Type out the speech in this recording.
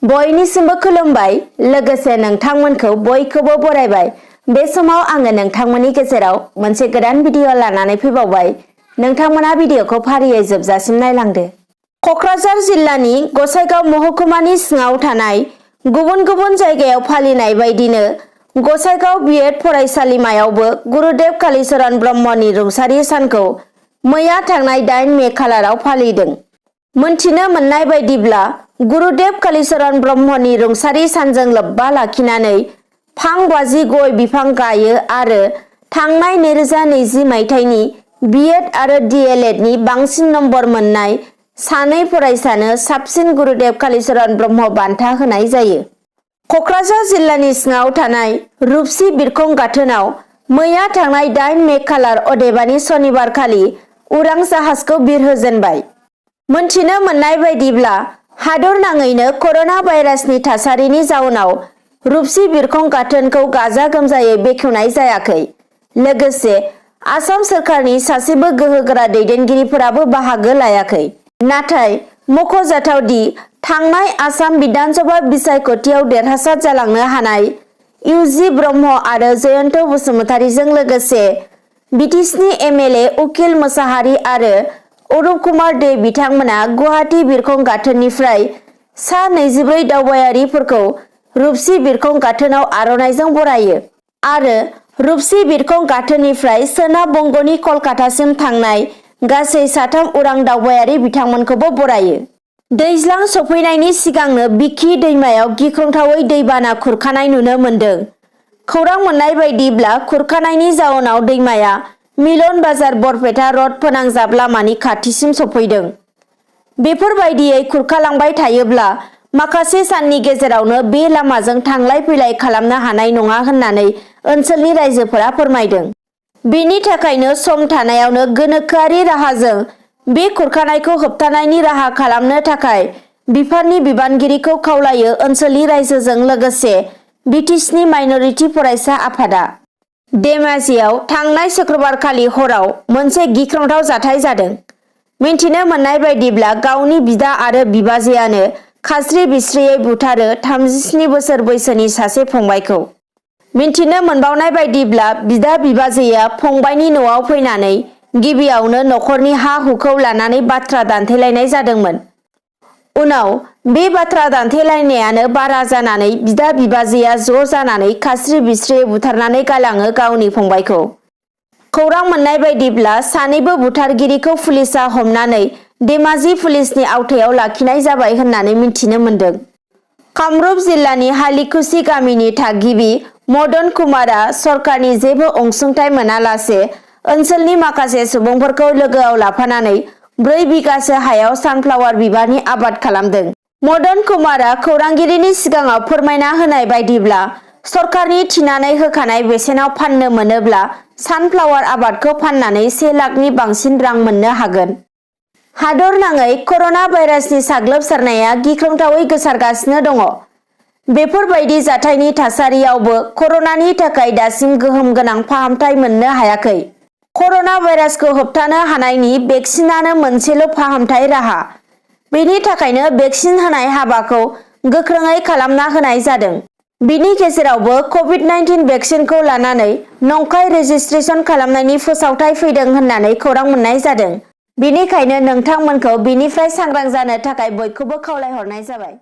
बयनिसिमबो खुलुमबाय लोगोसे नोंथांमोनखौ बयखौबो बरायबाय। बे समाव आङो नोंथांमोननि गेजेराव मोनसे गोदान भिडिअ लानानै फैबावबाय। नोंथांमोना भिडिअखौ फारियै जोबजासिम नायलांदो। क'क्राझार जिल्लानि गसाइगाव महकुमानि सिङाव थानाय गुबुन गुबुन जायगायाव फालिनाय बायदिनो गसाइगाव बिएड फरायसालिमायावबो गुरुदेव कालिचरण ब्रह्मनि रुंसारि सानखौ मैया थांनाय 8 मे खालाराव फालिदों। मोनथिनो मोननाय बायदिब्ला गुरुदेव कालिचरण ब्रह्मनि रुंसारि सानजों लोब्बा लाखिनानै फां 50 गय बिफां गायो आरो थांनाय 2020 मायथाइनि बिएड आरो डीएलएडनि बांसिन नम्बर मोननाय सानै फरायसानो साबसिन गुरुदेव कालिचरण ब्रह्म बान्था होनाय जायो। क'क्राझार जिल्लानि सिङाव थानाय रुपसि बिरखं गाथोनाव मैया थांनाय 8 मे खालार अदेबानि सनिबार खालि उरां जाहाजखौ बिरहोजेनबाय। मोनथिनो मोननाय बायदिब्ला हादर नाङैनो कर'ना भाइरासनि थासारिनि जाउनाव रुपसि बिरखं गाथोनखौ गाजा गोमजायै बेखेवनाय जायाखै। लोगोसे आसाम सोरखारनि सासेबो गोहोगोरा दैदेनगिरिफोराबो बाहागो लायाखै। नाथाय मख'जाथावदि थांनाय आसाम बिधानसभा बिसायख'थियाव देरहासार जालांनो हानाय इउजि ब्रह्म आरो जयन्त बसुमतारीजों लोगोसे बिटिसिनि एमएलए उकिल मोसाहारि आरो अरुप कुमार दे बिथांमोना गुवाहाटी बिरखं गाथोननिफ्राय सा 24 दावबायारिफोरखौ रुपसि बिरखं गाथोनाव आर'नाइजों बरायो आरो रुपसि बिरखं गाथोननिफ्राय सोनाब बंग'नि कलकातासिम थांनाय गासै 3 उरां दावबायारि बिथांमोनखौबो बरायो। दैज्लां सफैनायनि सिगांनो बिखि दैमायाव गिख्रंथावै दैबाना खुरखानाय नुनो मोन्दों। खौरां मोननाय बायदिब्ला खुरखानायनि जाउनाव दैमाया मिलन बाजार बरपेटा रड फोनांजाब लामानि खाथिसिम सफैदों। बेफोरबायदियै खुरखालांबाय थायोब्ला माखासे साननि गेजेरावनो बे लामाजों थांलाय फैलाय खालामनो हानाय नङा होननानै ओनसोलनि रायजोफोरा फोरमायदों। बेनि थाखायनो सम थानायावनो गोनोखोआरि राहाजों बे खुरखानायखौ होबथानायनि राहा खालामनो थाखाय बिफाननि बिबानगिरिखौ खावलायो ओनसोलनि रायजोजों लोगोसे बिटिसिनि माइनरिटि फरायसा आफादा। धेमाजियाव थांनाय शुक्रबारखालि हराव मोनसे गिख्रंथाव जाथाय जादों। मिन्थिनो मोननाय बायदिब्ला गावनि बिदा आरो बिबाजैयानो खास्रि बिस्रियै बुथारो 37 बोसोर बैसोनि सासे फंबायखौ। मिन्थिनो मोनबावनाय बायदिब्ला बिदा बिबाजैया फंबायनि न'आव फैनानै गिबियावनो नखरनि हा-हुखौ लानानै बाथ्रा दान्थेलायनाय जादोंमोन। उनाव बे बाथ्रा दान्थेलायनायानो बारा जानानै बिदा बिबाजैया ज' जानानै खास्रि बिस्रियै बुथारनानै गालाङो गावनि फंबायखौ। खौरां मोननाय बायदिब्ला सानैबो बुथारगिरिखौ पुलिसआ हमनानै धेमाजि पुलिसनि आवथायाव लाखिनाय जाबाय होननानै मिन्थिनो मोन्दों। कामरुप जिल्लानि हालिकुसि गामिनि थागिबि मदन कुमारआ सरकारनि जेबो अनसुंथाइ मोनालासे ओनसोलनि माखासे सुबुंफोरखौ लोगोआव लाफानानै 4 बिगासो हायाव सानफ्लावार बिबारनि आबाद खालामदों। मदन कुमारआ खौरांगिरिनि सिगाङाव फोरमायना होनाय बायदिब्ला सरकारनि थिनानै होखानाय बेसेनाव फाननो मोनोब्ला सानफ्लावार आबादखौ फाननानै 1 लाखनि बांसिन रां मोननो हागोन। हादर नाङै कर'ना भाइरासनि साग्लोबसारनाया गिख्रंथावै गोसारगासिनो दङ। बेफोरबायदि जाथायनि थासारियावबो कर'नानि थाखाय दासिम गोहोम गोनां फाहामथाय मोननो हायाखै। कर'ना भाइरासखौ होबथानो हानायनि भेक्सिनानो मोनसेल' फाहामथाय राहा। बेनि थाखायनो भेक्सिन होनाय हाबाखौ गोख्रोङै खालामना होनाय जादों। बिनि गेजेरावबो कभिड-19 भेक्सिनखौ लानानै नंखाय रेजिस्ट्रेसन खालामनायनि फोसावथाय फैदों होननानै खौरां मोननाय जादों। बेनिखायनो नोंथांमोनखौ बेनिफ्राय सांग्रां जानो थाखाय बयखौबो खावलायहरनाय जाबाय।